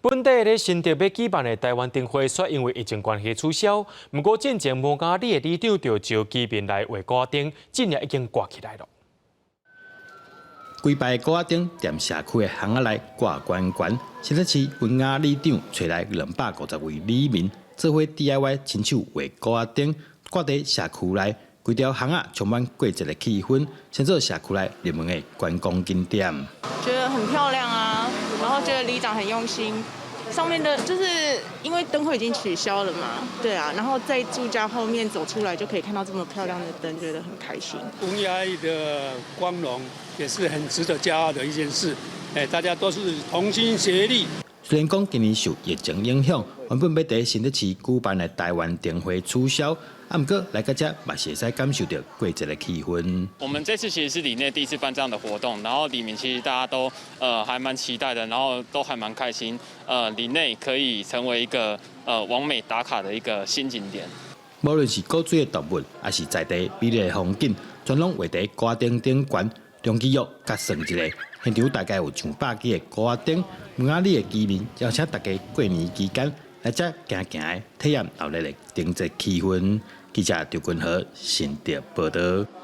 本底咧新竹欲舉辦的台灣燈會，煞因為疫情關係取消。毋過進前文雅里的里長就召居民來畫鼓仔燈，這下已經掛起來囉。規排鼓仔燈踮社區的巷仔內掛懸懸，新竹市文雅里長揣來250位里民，做伙 DIY 親手畫鼓仔燈，掛佇社區內，規條巷仔充滿過節的氣氛，成做社區內熱門的觀光景點。覺得很漂亮啊，然後覺得里長很用心，上面的就是因為燈會已經取消了嘛，對啊，然後在住家後面走出來就可以看到這麼漂亮的燈，覺得很開心。文雅里的光榮也是很值得驕傲的一件事，哎，大家都是同心協力。雖然講今年受疫情影響，原本欲佇新竹市舉辦的台灣燈會取消，啊，毋過來到遮嘛是會使感受著過節的氣氛。我們這次其實是里內第一次辦這樣的活動，然後里民其實大家都還蠻期待的，然後都還蠻開心，里內可以成為一個網美打卡的一個新景點。無論是古錐的動物，抑是在地美麗的風景，全攏畫佇鼓仔燈頂懸。梁基玉佮算一下，現場大概有上百支的鼓仔燈。文雅里的居民邀請大家過年期間來遮行行的，體驗鬧熱的燈節氣氛。記者張君和新竹報導。